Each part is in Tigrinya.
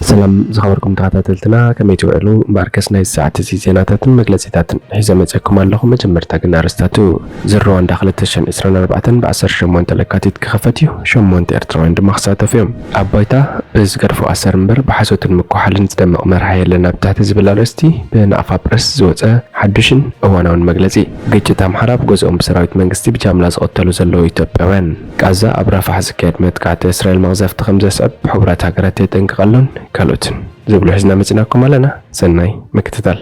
ሰላም ዝኸበርኩም ተኸታተልትና፣ ከመይ ትውዕሉ? እምበኣርከስ ናይ ሰዓት እዚ ዜናታትን መግለጺታትን ሒዘ መጺኣኩም ኣለኹ። መጀመርታ ግን ኣርእስታቱ። ዝር ሩዋንዳ ክልተ ሽሕን ዕስራን ኣርባዕተን ብዓሰርተ ሸሞንተ ለካቲት ክኸፈት እዩ። ሸሞንተ ኤርትራውያን ድማ ክሳተፉ እዮም። ኣብ ባይታ ብዝገድፎ ኣሰር እምበር ብሓሶትን ምኩሓልን ዝደምቕ መርሃ የለን ኣብ ትሕቲ ዝብል ኣርእስቲ ብናቕፋ ፕረስ ዝወጸ ሓዱሽን እዋናውን መግለጺ። ግጭት ኣምሓራ ኣብ ገዝኦም ብሰራዊት መንግስቲ ብጃምላ ዝቐተሉ ዘለዉ ኢትዮጵያውያን። ቃዛ ኣብ ራፋሕ ዝካየድ መጥቃዕቲ እስራኤል መቕዘፍቲ ከም ዘስዕብ ሕቡራት ሃገራት የጠንቅቕ ኣሎን ካልኦትን ዝብሉ ሒዝና መጺናኩም ኣለና። ሰናይ ምክትታል።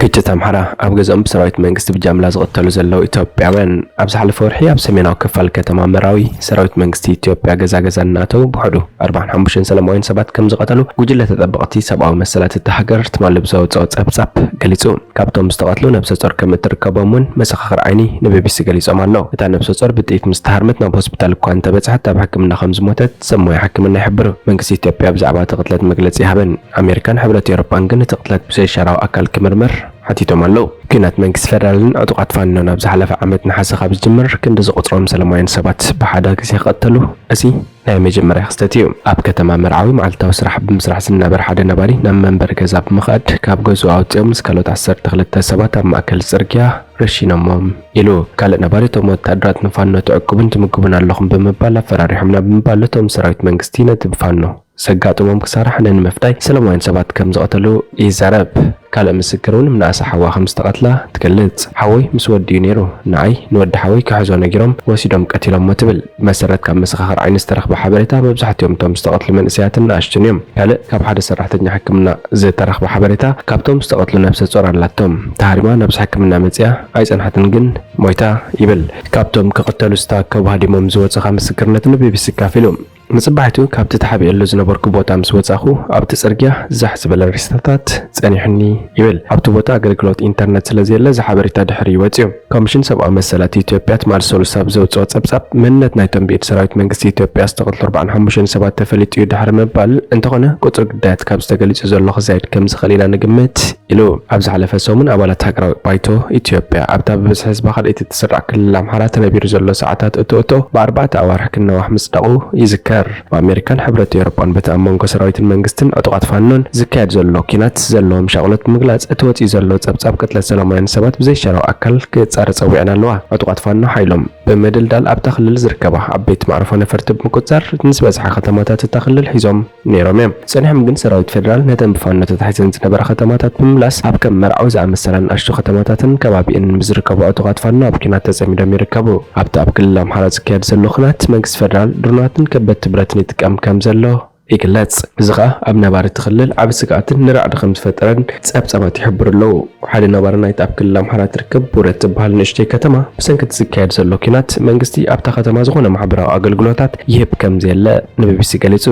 ግጭት ኣምሓራ ኣብ ገዝኦም ብሰራዊት መንግስቲ ብጃምላ ዝቐተሉ ዘለዉ ኢትዮጵያውያን። ኣብ ዝሓለፈ ወርሒ ኣብ ሰሜናዊ ክፋል ከተማ መራዊ ሰራዊት መንግስቲ ኢትዮጵያ ገዛ ገዛ እናኣተዉ ብውሕዱ ኣርባዓን ሓሙሽተን ሰላማውያን ሰባት ከም ዝቐተሉ ጉጅለ ተጠበቕቲ ሰብኣዊ መሰላት እታ ሃገር ትማሊ ብዘውፅኦ ጸብጻብ ገሊጹ። ካብቶም ዝተቐትሉ ነብሰ ጾር ከም እትርከቦም እውን መሰኻኽር ዓይኒ ንቢቢሲ ገሊጾም ኣለዉ። እታ ነብሰ ጾር ብጥይት ምስ ተሃርመት ናብ ሆስፒታል እኳ እንተበጽሐት ኣብ ሕክምና ከም ዝሞተት ሰብ ሞያ ሕክምና ይሕብሩ። መንግስቲ ኢትዮጵያ ብዛዕባ እቲ ቅትለት መግለጺ ይሃበን። ኣሜሪካን ሕብረት ኤውሮጳን ግን እቲ ቅትለት ብዘይሻራዊ ኣካል ክምርመር ሓቲቶም ኣለዉ። ኲናት መንግስቲ ፌደራልን ዕጡቓት ፋኖን ኣብ ዝሓለፈ ዓመት ነሓሰ ካብ ዝጅምር ክንዲ ዝቑጽሮም ሰላማውያን ሰባት ብሓደ ግዜ ክቐተሉ እዚ ናይ መጀመርያ ክስተት እዩ። ኣብ ከተማ መርዓዊ መዓልታዊ ስራሕ ብምስራሕ ዝነበረ ሓደ ነባሪ ናብ መንበሪ ገዛ ብምኽኣድ ካብ ገዝኡ ኣውጺኦም ምስ ካልኦት ዓሰርተ ክልተ ሰባት ኣብ ማእከል ጽርግያ ረሺኖሞም ኢሉ። ካልእ ነባሪ እቶም ወታደራት ንፋኖ ትዕቁቡን ትምግቡን ኣለኹም ብምባል ኣፈራሪሖምና ብምባል እቶም ሰራዊት መንግስቲ ነቲ ብፋኖ ዘጋጥሞም ክሳራ ሕነ ንምፍዳይ ሰላማውያን ሰባት ከም ዝቐተሉ ይዛረብ። ካልእ ምስክር እውን ምንኣሰ ሓዋ ከም ዝተቐትላ ትገልጽ። ሓወይ ምስ ወዲኡ ነይሩ። ንዓይ ንወዲ ሓወይ ክሕዞ ነጊሮም ወሲዶም ቀቲሎሞ ትብል። ብመሰረት ካብ መሰኻኽር ዓይኒ ዝተረኽበ ሓበሬታ መብዛሕትኦም እቶም ዝተቐትሉ መንእሰያትን ንኣሽቱን እዮም። ካልእ ካብ ሓደ ሰራሕተኛ ሕክምና ዝተረኽበ ሓበሬታ ካብቶም ዝተቐትሉ ነብሰ ጾር ኣላቶም። ተሃሪማ ናብዚ ሕክምና መጺኣ ኣይጸንሓትን ግን ሞይታ ይብል። ካብቶም ክቕተሉ ዝተኣከቡ ሃዲሞም ዝወጹ ካብ ምስክርነት ንቢቢሲ ኣካፊሉ። ንጽባሒቱ ካብቲ ተሓቢኤሉ ዝነበርኩ ቦታ ምስ ወጻኹ ኣብቲ ጽርግያ ዛሕ ዝበለ ሬሳታት ጸኒሑኒ ይብል። ኣብቲ ቦታ ኣገልግሎት ኢንተርነት ስለ ዘየለ እዚ ሓበሬታ ድሕሪ እዩ ወጺኡ። ኮሚሽን ሰብኣዊ መሰላት ኢትዮጵያ ትማሊ ሰሉስ ኣብ ዘውጽኦ ጸብጻብ መንነት ናይቶም ብኢድ ሰራዊት መንግስቲ ኢትዮጵያ ዝተቐትሉ ኣርባዓን ሓሙሽተን ሰባት ተፈሊጡ እዩ ድሕሪ ምባል እንተኾነ ቁጽሪ ግዳያት ካብዚ ተገሊጹ ዘሎ ክዛይድ ከም ዝኽእል ኢና ንግምት ኢሉ። ኣብ ዝሓለፈ ሰሙን ኣባላት ሃገራዊ ባይቶ ኢትዮጵያ ኣብታ ብብዝሒ ህዝባ ካልኣይቲ እትስራዕ ክልል ኣምሓራ ተነቢሩ ዘሎ ሰዓታት እቶ እቶ ብኣርባዕተ ኣዋርሕ ክነዋሕ ምጽዳቑ ይዝከር። ብኣሜሪካን ሕብረት ኤውሮጳን በቲ ኣብ መንጎ ሰራዊትን መንግስትን ዕጡቓት ፋኖን ዝካየድ ዘሎ ኲናት ዘለዎም ሻቕሎት ብምግላጽ እቲ ወጺኡ ዘሎ ጸብጻብ ቅትለት ሰላማውያን ሰባት ብዘይሻራዊ ኣካል ክጻረ ጸዊዐን ኣለዋ። ዕጡቓት ፋኖ ሓይሎም ብምድልዳል ኣብታ ክልል ዝርከባ ዓበይቲ መዕርፎ ነፈርቲ ብምቁጽጻር ንዝበዝሓ ከተማታት እታ ክልል ሒዞም ነይሮም እዮም። ጸኒሖም ግን ሰራዊት ፌደራል ነተን ብፋኖ ተታሒዘን ዝነበራ ከተማታት ብምምላስ ኣብ ከም መርዓዊ ዝኣመሰላ ንኣሽቱ ከተማታትን ከባቢእን ምስ ዝርከቡ ዕጡቓት ፋኖ ኣብ ኲናት ተጸሚዶም ይርከቡ። ኣብቲ ኣብ ክልል ኣምሓራ ዝካየድ ዘሎ ኲናት መንግስቲ ፌደራል ድሮናትን ከበድቲ ብረትን ይጥቀም ከም ዘሎ ይግለጽ። እዚ ኸኣ ኣብ ነባርቲ ክልል ዓቢ ስግኣትን ንራዕዲ ከም ዝፈጠረን ጸብጻባት ይሕብሩ ኣለዉ። ሓደ ነባሪ ናይቲ ኣብ ክልል ኣምሓራ ትርከብ ቡረት ትበሃል ንእሽተይ ከተማ ብሰንኪ እቲ ዝካየድ ዘሎ ኲናት መንግስቲ ኣብታ ከተማ ዝኾነ ማሕበራዊ ኣገልግሎታት ይህብ ከም ዘየለ ንቢቢሲ ገሊጹ።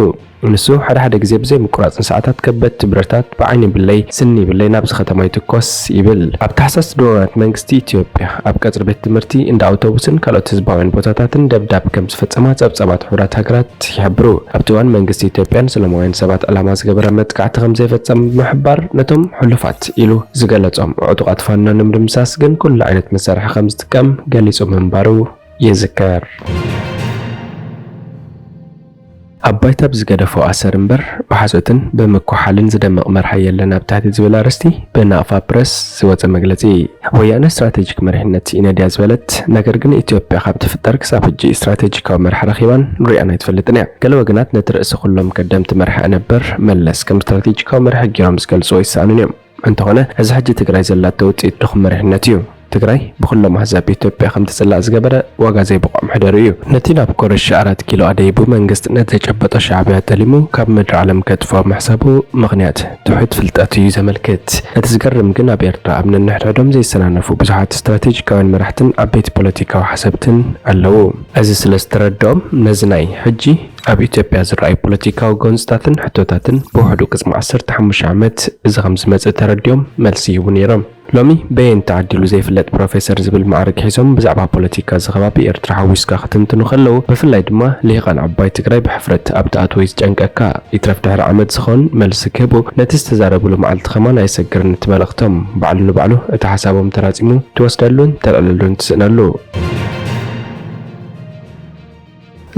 ንሱ ሓደ ሓደ ግዜ ብዘይ ምቁራጽ ንሰዓታት ከበድቲ ብረታት ብዓይኒ ብለይ ስኒ ብለይ ናብዚ ከተማ ይትኮስ ይብል። ኣብ ታሕሳስ ድሮናት መንግስቲ ኢትዮጵያ ኣብ ቀጽሪ ቤት ትምህርቲ፣ እንዳ ኣውቶቡስን ካልኦት ህዝባውያን ቦታታትን ደብዳብ ከም ዝፈጸማ ጸብጻባት ሕቡራት ሃገራት ይሕብሩ። ኣብቲ እዋን መንግስቲ ኢትዮጵያ ንሰላማውያን ሰባት ዕላማ ዝገበረ መጥቃዕቲ ከም ዘይፈጸመ ብምሕባር ነቶም ሕሉፋት ኢሉ ዝገለጾም ዕጡቓት ፋኖ ንምድምሳስ ግን ኩሉ ዓይነት መሳርሒ ከም ዝጥቀም ገሊጹ ምንባሩ ይዝከር። ኣብ ባይታ ብዝገደፎ ኣሰር እምበር ብሓሶትን ብምኩሓልን ዝደምቕ መርሃ የለን ኣብ ትሕቲ ዝብል ኣርእስቲ ብናቕፋ ፕረስ ዝወጸ መግለጺ። ወያነ ስትራቴጂክ መሪሕነት ኢነ ድያ ዝበለት፣ ነገር ግን ኢትዮጵያ ካብ ትፍጠር ክሳብ ሕጂ ስትራቴጂካዊ መርሒ ረኺባን ሪኣን ኣይትፈልጥን እያ። ገለ ወገናት ነቲ ርእሲ ኩሎም ቀደምቲ መራሒ ነበር መለስ ከም ስትራቴጂካዊ መርሒ ገይሮም ዝገልጽዎ ይሰኣኑን እዮም። እንተኾነ፣ እዚ ሕጂ ትግራይ ዘላቶ ውጽኢት ድኹም መሪሕነት እዩ። ትግራይ ብኹሎም ኣህዛብ ኢትዮጵያ ከም ትጽላእ ዝገበረ ዋጋ ዘይብቑዕ ምሕደሩ እዩ። ነቲ ናብ ኮረሻ ኣራት ኪሎ ኣደይቡ መንግስትነት ዘጨበጦ ሻዕብያ ጠሊሙ ካብ ምድሪ ዓለም ከጥፍኦ ምሕሳቡ ምኽንያት ትሑት ፍልጠት እዩ ዘመልክት። እቲ ዝገርም ግን ኣብ ኤርትራ ኣብ ነንሕድሕዶም ዘይሰናነፉ ብዙሓት ስትራቴጂካውያን መራሕትን ዓበይቲ ፖለቲካዊ ሓሰብትን ኣለዉ። እዚ ስለ ዝተረድኦም ነዚ ናይ ሕጂ ኣብ ኢትዮጵያ ዝረኣዩ ፖለቲካዊ ጎንጽታትን ሕቶታትን ብውሕዱ ቅድሚ ዓሰርተ ሓሙሽተ ዓመት እዚ ከም ዝመጽእ ተረዲኦም መልሲ ይህቡ ነይሮም። ሎሚ በየን ተዓዲሉ ዘይፍለጥ ፕሮፌሰር ዝብል ማዕርግ ሒዞም ብዛዕባ ፖለቲካ እዚ ከባቢ ኤርትራ ሓዊስካ ክትንትኑ ከለዉ፣ ብፍላይ ድማ ልሂቓን ዓባይ ትግራይ ብሕፍረት ኣብ ትኣትዎ እዩ ዝጨንቀካ። ይትረፍ ድሕሪ ዓመት ዝኸውን መልሲ ክህቡ ነቲ ዝተዛረብሉ መዓልቲ ከማን ኣየሰግርን እቲ መልእኽቶም። ባዕሉ ንባዕሉ እቲ ሓሳቦም ተራጺሙ ትወስደሉን ተልዕለሉን ትስእነሉ።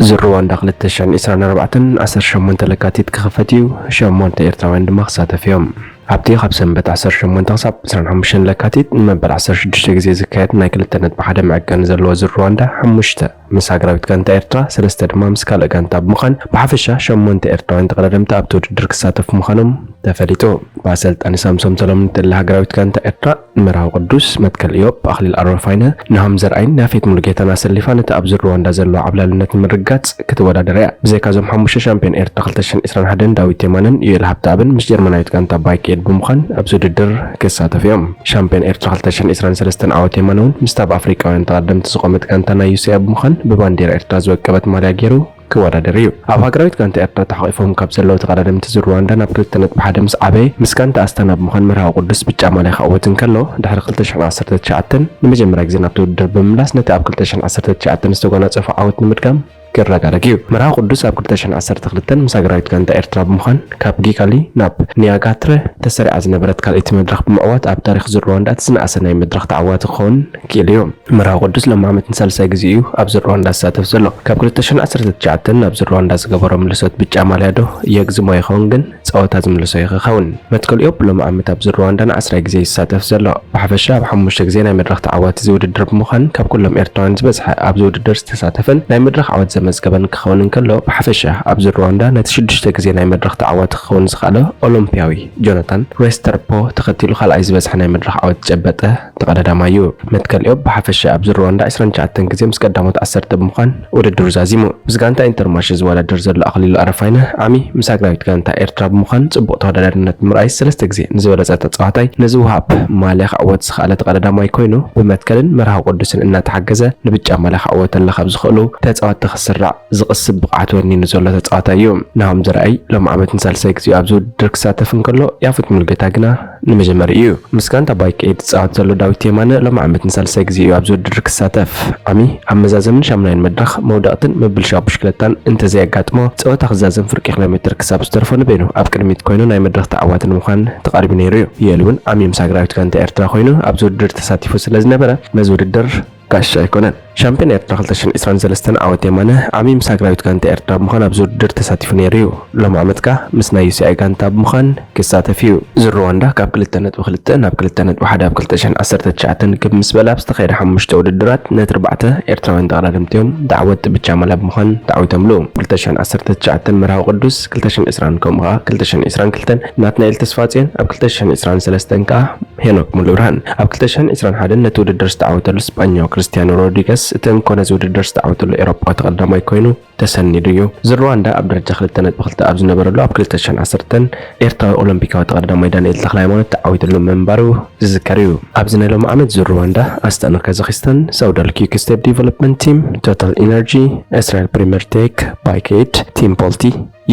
ዙር ሩዋንዳ ክልተ ሽሕን ዕስራን ኣርባዕተን ዓሰርተ ሸሞንተ ለካቲት ክኽፈት እዩ። ሸሞንተ ኤርትራውያን ድማ ክሳተፉ እዮም። ኣብቲ ካብ ሰንበት ዓሰርተ ሸሞንተ ክሳብ ዕስራን ሓሙሽተን ለካቲት ንመበል ዓሰርተ ሽዱሽተ ግዜ ዝካየድ ናይ ክልተ ነጥቢ ሓደ መዐቀኒ ዘለዎ ዙር ሩዋንዳ፣ ሓሙሽተ ምስ ሃገራዊት ጋንታ ኤርትራ፣ ሰለስተ ድማ ምስ ካልእ ጋንታ ብምዃን ብሓፈሻ ሸሞንተ ኤርትራውያን ተቐዳደምቲ ኣብቲ ውድድር ክሳተፉ ምዃኖም ተፈሊጡ። ብኣሰልጣኒ ሳምሶም ሰሎሞን እትእለ ሃገራዊት ጋንታ ኤርትራ፣ መርሃዊ ቅዱስ፣ መትከል ኢዮብ፣ ኣኽሊል ኣረፋይነ፣ ናሆም ዘርኣይን ያፌት ሙሉጌታን ኣሰሊፋ ነቲ ኣብ ዙር ሩዋንዳ ዘሎ ዓብላልነት ንምርግጋጽ ክትወዳደር እያ። ብዘይካ እዞም ሓሙሽተ፣ ሻምፒዮን ኤርትራ ክልተ ሽሕን ዕስራን ሓደን ዳዊት የማነን ዩኤል ሃብተኣብን ምስ ጀርመናዊት ጋንታ ባይክ ኤድ ብምዃን ኣብዚ ውድድር ክሳተፉ እዮም። ሻምፒዮን ኤርትራ ክልተ ሽሕን ዕስራን ሰለስተን ዓወት የማነ እውን ምስታ ብኣፍሪቃውያን ተቐደምቲ ዝቖመት ጋንታ ናይ ዩሲያ ብምዃን ብባንዴራ ኤርትራ ዝወቀበት ማልያ ገይሩ ክወዳደር እዩ። ኣብ ሃገራዊት ጋንታ ኤርትራ ተሓቒፎም ካብ ዘለዉ ተቐዳደምቲ ዙር ሩዋንዳ ናብ ክልተ ነጥቢ ሓደ ምስ ዓበየ፣ ምስ ጋንታ ኣስታና ብምዃን መርሃዊ ቅዱስ ብጫ ማልያ ክዕወት እንከሎ፣ ድሕሪ ክልተ ሽሕን ዓሰርተ ትሽዓተን ንመጀመርያ ግዜ ናብቲ ውድድር ብምምላስ ነቲ ኣብ ክልተ ሽሕን ዓሰርተ ትሽዓተን ዝተጎናጸፎ ዓወት ንምድጋም ክረጋረግ እዩ። መርሃዊ ቅዱስ ኣብ ክልተ ሽሕን ዓሰርተ ክልተን ምስ ሃገራዊት ጋንታ ኤርትራ ብምዃን ካብ ጊጋሊ ናብ ኒያጋትረ ተሰሪዓ ዝነበረት ካልኣይቲ መድረኽ ብምዕዋት ኣብ ታሪኽ ዙር ሩዋንዳ እቲ ዝነኣሰ ናይ መድረኽ ተዓዋቲ ክኸውን ክኢሉ እዩ። መርሃዊ ቅዱስ ሎሚ ዓመት ንሳልሳይ ግዜ እዩ ኣብ ዙር ሩዋንዳ ዝሳተፍ ዘሎ። ካብ ክልተ ሽሕን ዓሰርተ ትሽዓተን ናብ ዙር ሩዋንዳ ዝገበሮ ምልሶት ብጫ ማልያ ዶ የግዝሞ ይኸውን ግን ጸወታ ዝምልሶ እዩ ክኸውን። መትከል ኢዮብ ሎሚ ዓመት ኣብ ዙር ሩዋንዳ ንዓስራይ ግዜ ይሳተፍ ዘሎ። ብሓፈሻ ኣብ ሓሙሽተ ግዜ ናይ መድረኽ ተዓዋቲ እዚ ውድድር ብምዃን ካብ ኩሎም ኤርትራውያን ዝበዝሐ ኣብዚ ውድድር ዝተሳተፈን ናይ መድረኽ ዓወት ዘመዝገበን ክኸውን እንከሎ፣ ብሓፈሻ ኣብ ዙር ሩዋንዳ ነቲ ሽዱሽተ ግዜ ናይ መድረኽ ተዓዋቲ ክኸውን ዝኸኣለ ኦሎምፒያዊ ጆናታን ሬስተርፖ ተኸቲሉ ካልኣይ ዝበዝሐ ናይ መድረኽ ዓወት ዝጨበጠ ተቐዳዳማይ እዩ። መትከል ኢዮብ ብሓፈሻ ኣብ ዙር ሩዋንዳ ዕስራን ትሽዓተን ግዜ ምስ ቀዳሞት ዓሰርተ ብምዃን ውድድሩ ዛዚሙ። ምስ ጋንታ ኢንተርማሸ ዝወዳደር ዘሎ ኣኽሊሉ ኣረፋይነ ዓሚ ምስ ሃገራዊት ጋንታ ኤርትራ ብምዃን ጽቡቕ ተወዳዳሪነት ብምርኣይ ሰለስተ ግዜ ንዝበለጸ ተጻዋታይ ንዝወሃብ ማልያ ክዕወት ዝኸኣለ ተቐዳዳማይ ኮይኑ ብመትከልን መርሃዊ ቅዱስን እናተሓገዘ ንብጫ ማልያ ክዕወተላ ካብ ዝኽእሉ ተጻወትቲ ክስራዕ ዝቕስብ ብቕዓት ወኒኑ ዘሎ ተጻዋታይ እዩ። ናሆም ዘርኣይ ሎሚ ዓመት ንሳልሳይ ግዜኡ ኣብዚ ውድድር ክሳተፍ እንከሎ፣ ያፌት ሙሉጌታ ግና ንመጀመሪ እዩ። ምስ ጋንታ ባይክ ኤድ ዝጻወት ዘሎ ዳዊት የማነ ሎሚ ዓመት ንሳልሳይ ግዜ እዩ ኣብዚ ውድድር ክሳተፍ። ዓሚ ኣብ መዛዘምን ሻምናይን መድረኽ መውደቕትን ምብልሻው ብሽክለታን እንተዘየጋጥሞ፣ ጸወታ ክዛዘም ፍርቂ ኪሎ ሜትር ክሳብ ዝተርፎ ንበይኑ ኣብ ቅድሚት ኮይኑ ናይ መድረኽ ተዓዋቲ ንምዃን ተቓሪቡ ነይሩ እዩ። ዩኤል እውን ዓሚ ምስ ሃገራዊት ጋንታ ኤርትራ ኮይኑ ኣብዚ ውድድር ተሳቲፉ ስለ ዝነበረ፣ ነዚ ውድድር ጋሻ ኣይኮነን። ሻምፒዮን ኤርትራ ክልተ ሽሕን ዕስራን ሰለስተን ዓወት የማነ ዓሚ ምስ ሃገራዊት ጋንታ ኤርትራ ብምዃን ኣብዚ ውድድር ተሳቲፉ ነይሩ እዩ። ሎም ዓመት ከኣ ምስ ናይ ዩሲኣይ ጋንታ ብምዃን ክሳተፍ እዩ። ዙር ሩዋንዳ ካብ ክልተ ነጥቢ ክልተ ናብ ክልተ ነጥቢ ሓደ ኣብ ክልተ ሽሕን ዓሰርተ ትሽዓተን ክብ ምስ በለ ኣብ ዝተኻየደ ሓሙሽተ ውድድራት ነቲ ኣርባዕተ ኤርትራውያን ተቐዳደምቲ እዮም ተዓወትቲ ብቻ ማልያ ብምዃን ተዓዊቶምሉ። ክልተ ሽሕን ዓሰርተ ትሽዓተን መርሃዊ ቅዱስ፣ ክልተ ሽሕን ዕስራን ከምኡ ከኣ ክልተ ሽሕን ዕስራን ክልተን ናትናኤል ተስፋጽዮን፣ ኣብ ክልተ ሽሕን ዕስራን ሰለስተን ከኣ ሄኖክ ሙሉብርሃን። ኣብ ክልተ ሽሕን ዕስራን ሓደን ነቲ ውድድር ዝተዓወተሉ ስጳኛዊ ክርስቲያኖ ሮድሪገስ፣ እቲ እንኮ ነዚ ውድድር ዝተዓወተሉ ኤውሮጳዊ ተቐዳማይ ኮይኑ ተሰኒዱ እዩ። ዙር ሩዋንዳ ኣብ ደረጃ ክልተ ነጥቢ ክልተ ኣብ ዝነበረሉ፣ ኣብ ክልተ ሽሕን ዓሰርተን ኤርትራዊ ኦሎምፒካዊ ተቐዳዳማይ ዳንኤል ተኽለሃይማኖት ተዓዊትሉ ምንባሩ ዝዝከር እዩ። ኣብዚ ናይ ሎሚ ዓመት ዙር ሩዋንዳ ኣስታና ካዛኪስታን፣ ሳውዳል ኪክ ስቴፕ ዲቨሎፕመንት ቲም፣ ቶታል ኢነርጂ፣ እስራኤል ፕሪምየር ቴክ፣ ባይክ ኤድ፣ ቲም ፖልቲ፣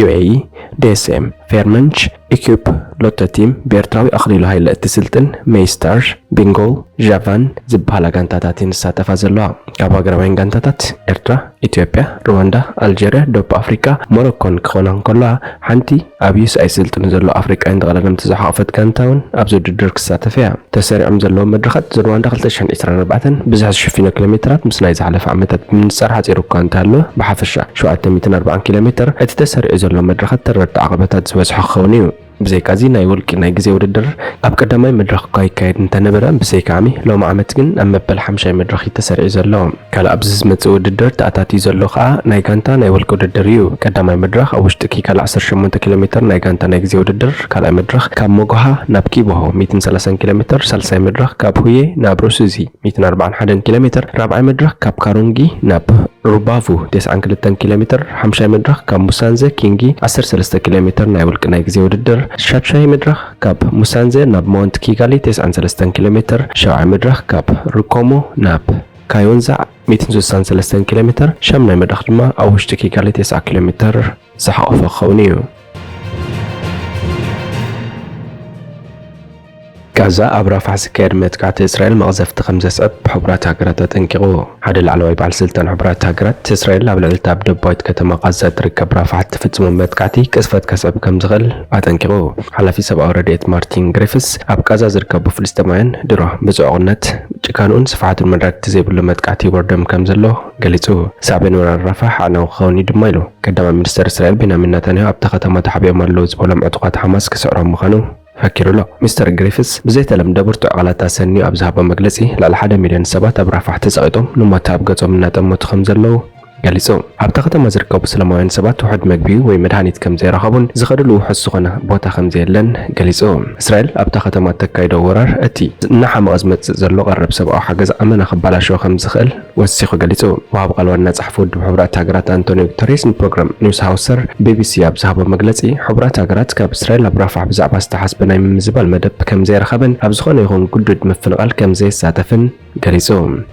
ዩኤኢ፣ ዲኤስኤም፣ ፌርመንች፣ ኢኩፕ፣ ሎቶ ቲም፣ ብኤርትራዊ ኣኽሊሉ ሃይለ እትስልጥን ሜይስታር፣ ቢንጎል፣ ዣቫን ዝበሃላ ጋንታታት እየን ዝሳተፋ ዘለዋ። ካብ ሃገራውያን ጋንታታት ኤርትራ፣ ኢትዮጵያ፣ ሩዋንዳ፣ ኣልጀርያ፣ ደቡብ ኣፍሪቃ፣ ሞሮኮን ክኾና እንከለዋ፣ ሓንቲ ኣብ ዩኤስኤ ዝስልጥኑ ዘለዉ ኣፍሪቃውያን ተቐዳደምቲ ዝሓቖፈት ጋንታ እውን ኣብዚ ውድድር ክሳተፍ እያ። ተሰሪዖም ዘለዉ መድረኻት ዙር ሩዋንዳ ክልተ ሽሕን ዕስራን ኣርባዕተን ብዝሒ ዝሽፍኖ ኪሎ ሜትራት ምስ ናይ ዝሓለፈ ዓመታት ብምንጻር ሓጺሩ እኳ እንተሃለወ፣ ብሓፈሻ ሸውዓተ ሚእትን ኣርባዓን ኪሎ ሜትር እቲ ተሰሪዑ ዘሎ መድረኻት ተረርቲ ዓቐበታት ዝበዝሖ ክኸውን እዩ። ብዘይካዚ ናይ ውልቂ ናይ ግዜ ውድድር ኣብ ቀዳማይ መድረኽ እኳ ይካየድ እንተነበረ፣ ብዘይካ ዓሚ ሎሚ ዓመት ግን ኣብ መበል ሓምሻይ መድረኽ እዩ ተሰሪዑ ዘሎ። ካልእ ኣብዚ ዝመጽእ ውድድር ተኣታትዩ ዘሎ ከኣ ናይ ጋንታ ናይ ውልቂ ውድድር እዩ። ቀዳማይ መድረኽ ኣብ ውሽጢ ኪጋሊ ዓሰርተ ሸሞንተ ኪሎ ሜትር ናይ ጋንታ ናይ ግዜ ውድድር፣ ካልኣይ መድረኽ ካብ ሞጎሃ ናብ ኪቦሆ ሚእትን ሰላሳን ኪሎ ሜትር፣ ሳልሳይ መድረኽ ካብ ሁዬ ናብ ሩሱዚ ሚእትን ኣርባዓን ሓደን ኪሎ ሜትር፣ ራብዓይ መድረኽ ካብ ካሩንጊ ናብ ሩባቩ ተስዓን ክልተን ኪሎ ሜትር፣ ሓምሻይ መድረኽ ካብ ሙሳንዘ ኪንጊ ዓሰርተ ሰለስተ ኪሎ ሜትር ናይ ውልቂ ናይ ግዜ ውድድር፣ ሻድሻይ መድረኽ ካብ ሙሳንዘ ናብ ማውንት ኪጋሊ ተስዓን ሰለስተን ኪሎ ሜትር፣ ሻብዓይ መድረኽ ካብ ሩኮሞ ናብ ካዮንዛ ሚእትን ስሳን ሰለስተን ኪሎ ሜትር፣ ሻምናይ መድረኽ ድማ ኣብ ውሽጢ ኪጋሊ ተስዓ ኪሎ ሜትር ዝሓቖፈ ክኸውን እዩ። ጋዛ ኣብ ራፋሕ ዝካየድ መጥቃዕቲ እስራኤል መቕዘፍቲ ከም ዘስዕብ ሕቡራት ሃገራት ኣጠንቂቑ። ሓደ ላዕለዋይ በዓል ስልጣን ሕቡራት ሃገራት፣ እስራኤል ኣብ ልዕሊ እታ ኣብ ደቡባዊት ከተማ ቃዛ እትርከብ ራፋሕ እትፍጽሞ መጥቃዕቲ ቅዝፈት ከስዕብ ከም ዝኽእል ኣጠንቂቑ። ሓላፊ ሰብኣዊ ረድኤት ማርቲን ግሪፍስ፣ ኣብ ቃዛ ዝርከቡ ፍልስጤማውያን ድሮ ብጽዑቕነት ጭካንኡን ስፍሓቱን መዳርግቲ ዘይብሉ መጥቃዕቲ ይወርዶም ከም ዘሎ ገሊጹ። ሳዕቤን ወራር ራፋሕ ኣዕናዊ ክኸውን እዩ ድማ ኢሉ። ቀዳማይ ሚኒስተር እስራኤል ቤንያሚን ናታንያሁ ኣብታ ከተማ ተሓቢኦም ኣለዉ ዝበሎም ዕጡቓት ሓማስ ክስዕሮም ምዃኑ ፈኪሩ ኣሎ። ሚስተር ግሪፍስ ብዘይተለምደ ብርቱዕ ቃላት ኣሰንዩ ኣብ ዝሃቦ መግለጺ፣ ልዕሊ ሓደ ሚልዮን ሰባት ኣብ ራፋሕ ተጸቒጦም ንሞት ኣብ ገጾም እናጠመቱ ከም ዘለዉ ገሊጹ። ኣብታ ከተማ ዝርከቡ ሰላማውያን ሰባት ውሑድ መግቢ ወይ መድሃኒት ከም ዘይረኸቡን ዝኸድሉ ውሑስ ዝኾነ ቦታ ከም ዘየለን ገሊጹ። እስራኤል ኣብታ ከተማ እተካይዶ ወራር፣ እቲ እናሓመቐ ዝመጽእ ዘሎ ቀረብ ሰብኣዊ ሓገዝ ኣመና ከባላሽዎ ከም ዝኽእል ወሲኹ ገሊጹ። ወሃቢ ቃል ዋና ጸሓፊ ውድብ ሕቡራት ሃገራት ኣንቶኒዮ ጉተሬስ ንፕሮግራም ኒውስ ሃውሰር ቢቢሲ ኣብ ዝሃቦ መግለጺ፣ ሕቡራት ሃገራት ካብ እስራኤል ኣብ ራፋሕ ብዛዕባ ዝተሓስበ ናይ ምምዝባል መደብ ከም ዘይረኸበን ኣብ ዝኾነ ይኹን ግዱድ ምፍንቓል ከም ዘይሳተፍን ገሊጹ።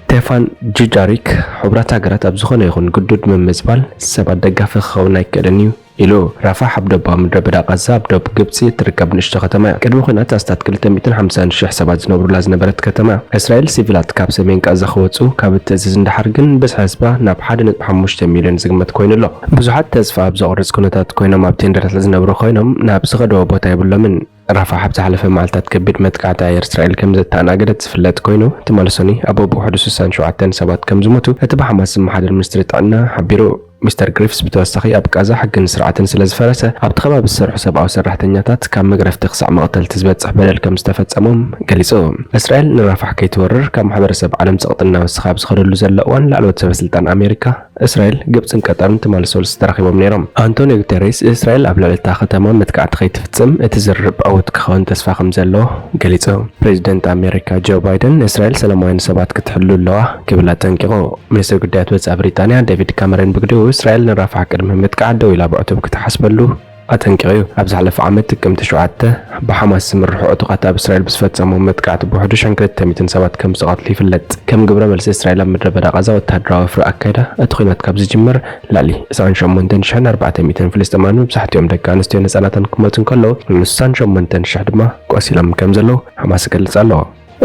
ስቴፋን ጁጃሪክ፣ ሕቡራት ሃገራት ኣብ ዝኾነ ይኹን ግዱድ ምምዝባል ሰባት ደጋፊ ክኸውን ኣይክእልን እዩ ኢሉ። ራፋሕ ኣብ ደቡባዊ ምድረ በዳ ቃዛ ኣብ ደቡብ ግብጺ እትርከብ ንእሽቶ ከተማ እያ። ቅድሚ ኲናት ኣስታት ክልተ ሚእትን ሓምሳን ሽሕ ሰባት ዝነብሩላ ዝነበረት ከተማ እያ። እስራኤል ሲቪላት ካብ ሰሜን ቃዛ ክወጹ ካብ እትእዝዝ እንድሓር ግን ብዝሒ ህዝባ ናብ ሓደ ነጥቢ ሓሙሽተ ሚልዮን ዝግመት ኮይኑ ኣሎ። ብዙሓት ተስፋ ኣብ ዘቑርጽ ኩነታት ኮይኖም ኣብ ቴንዳታት ዝነብሩ ኮይኖም ናብ ዝኸድዎ ቦታ የብሎምን። ራፋሕ ኣብ ዝሓለፈ መዓልታት ከቢድ መጥቃዕቲ ኣየር እስራኤል ከም ዘተኣናገደት ዝፍለጥ ኮይኑ፣ ትማሊ ሰኑይ ኣብ ብውሕዱ ስሳን ሸውዓተን ሰባት ከም ዝሞቱ እቲ ብሓማስ ዝመሓደር ሚኒስትሪ ጥዕና ሓቢሩ። ሚስተር ግሪፍስ ብተወሳኺ፣ ኣብ ቃዛ ሕግን ስርዓትን ስለ ዝፈረሰ፣ ኣብቲ ከባቢ ዝሰርሑ ሰብኣዊ ሰራሕተኛታት ካብ መግረፍቲ ክሳዕ መቕተልቲ ዝበጽሕ በደል ከም ዝተፈጸሞም ገሊጹ። እስራኤል ንራፋሕ ከይትወርር ካብ ማሕበረሰብ ዓለም ጸቕጢ እናወሰኸ ኣብ ዝኸደሉ ዘሎ እዋን፣ ላዕለዎት ሰበ ስልጣን ኣሜሪካ፣ እስራኤል፣ ግብጽን ቀጠርን ትማሊ ሰሉስ ተራኺቦም ነይሮም። ኣንቶኒዮ ጉተሬስ፣ እስራኤል ኣብ ልዕሊ እታ ከተማ መጥቃዕቲ ከይትፍጽም እቲ ዝርርብ ዕዉት ክኸውን ተስፋ ከም ዘሎ ገሊጹ። ፕሬዚደንት ኣሜሪካ ጆ ባይደን፣ እስራኤል ሰላማውያን ሰባት ክትሕሉ ኣለዋ ክብል ኣጠንቂቑ። ሚኒስትር ጉዳያት ወጻኢ ብሪጣንያ ዴቪድ ካመረን ብግዲኡ፣ እስራኤል ንራፋሕ ቅድሚ ምጥቃዕ ደው ኢላ ብዕቱብ ክትሓስበሉ ኣጠንቂቑ እዩ። ኣብ ዝሓለፈ ዓመት ጥቅምቲ ሸውዓተ ብሓማስ ዝምርሑ ዕጡቓት ኣብ እስራኤል ብዝፈጸሞ መጥቃዕቲ ብውሕዱ ሽሕን ክልተ ሚእትን ሰባት ከም ዝተቐትሉ ይፍለጥ። ከም ግብረ መልሲ፣ እስራኤል ኣብ ምድረ በዳ ቃዛ ወተሃደራዊ ወፍሪ ኣካይዳ፣ እቲ ኲናት ካብ ዝጅምር ልዕሊ ዕስራን ሸሞንተን ሽሕን ኣርባዕተ ሚእትን ፍልስጤማውያን፣ መብዛሕትኦም ደቂ ኣንስትዮን ህጻናትን ክሞቱ እንከለዉ፣ ስሳን ሸሞንተን ሽሕ ድማ ቆሲሎም ከም ዘለዉ ሓማስ ይገልጽ ኣሎ።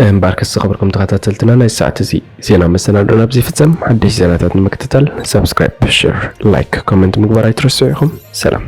እምበኣርከስ ዝኸበርኩም ተኸታተልትና፣ ናይ ሰዓት እዚ ዜና መሰናዶና ኣብዚ ይፍጸም። ሓደሽቲ ዜናታት ንምክትታል ሰብስክራይብ፣ ሼር፣ ላይክ፣ ኮመንት ምግባር ኣይትረስዑ ኢኹም። ሰላም።